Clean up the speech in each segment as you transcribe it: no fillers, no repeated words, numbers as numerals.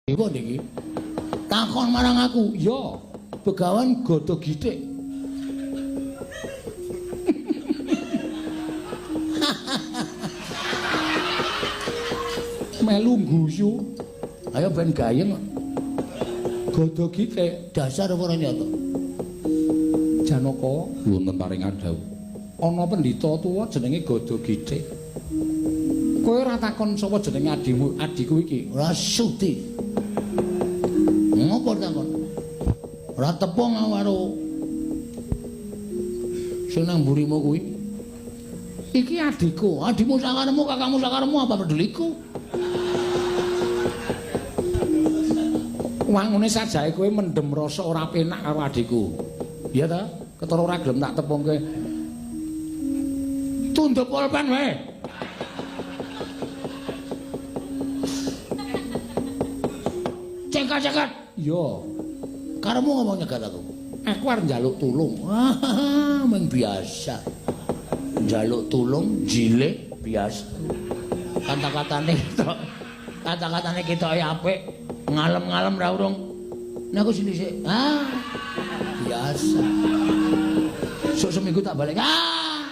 Dewa niki. Takon marang aku, ya, Begawan Gada Githik. Melu guyu. Ayo ben gayeng. Gada Githik dasar ora nyata. Janaka wonten paring adhawuh. Ana pendhita tuwa jenenge Gada Githik. Kowe ora takon sapa jenenge adhimu, adhiku iki? Ora sudi. Ngopo takon? Ora tepung karo sing nang mburimu kuwi. Iki adhiku, adhimu sakaremu, kakangmu sakaremu apa peduliku? Wangune sajae kowe mendem rasa ora penak karo adhiku. Iya ta? Ketara ora gelem tak tepungke. Tunduk pulpen wae. Cekat-cekat. Iya. Karemu ngomong nyegat aku. Aku arep njaluk tulung. Wah, meng biasa. Njaluk tulung jilih biasa. Kata-katane ketok. Kata-katane ketoke apik. Ngalem-ngalem ra urung. Nah aku sini sik. Ah. Biasa. Sok seminggu tak balik. Ah.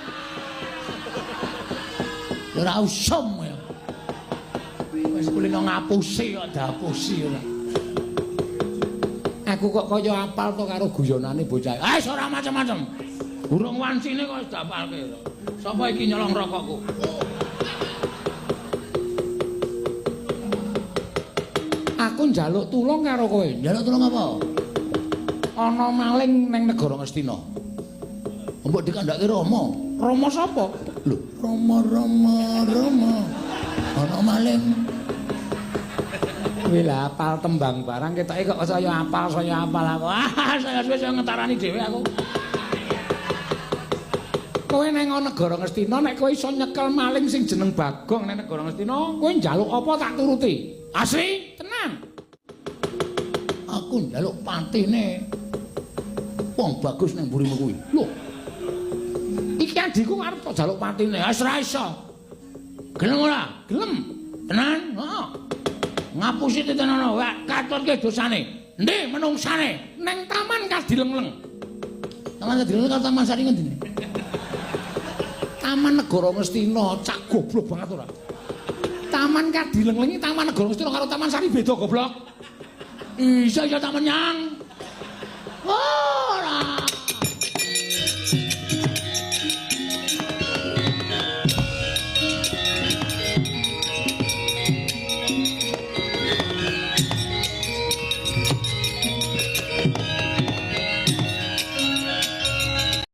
Ora usum ya. Wis kulino ngapusi kok diapusi ora. Aku kok kaya apal to karo guyonane bocah. Ah wis ora macem-macem. Urung wancine kok wis diapalke. Sapa iki nyolong rokokku? Aku njaluk tulung karo kowe. Njaluk tulung apa? Ana maling ning negara Ngastina. Mbok dikandhake Rama. Rama sapa? Lho, Rama Rama Rama. Ana maling. Kuwi lha apal tembang barang ketoke kok saya apal aku. Ah, saya suwe saya ngetarani dhewe aku. Kowe nang negara Ngastina nek kowe iso nyekel maling sing jeneng Bagong nang negara Ngastina, kowe njaluk apa tak turuti. Asli, tenan. Aku njaluk patine wong bagus nang mburimu kuwi. Lho. Iki adhiku arep tok jaluk patine. Wis ora iso. Gelem ora? Gelem. Tenan? Heeh. Ngapusi titenono, katutke dosane. Endi menungsane? Neng taman Kadilengleng. Taman Kadilengleng karo Taman Sari ngendi? Taman Negara Ngastina, cak goblok banget ora. Taman Kadilengleng iki Taman Negara Ngastina karo Taman Sari beda goblok. Isa iso taman nyang. Ora.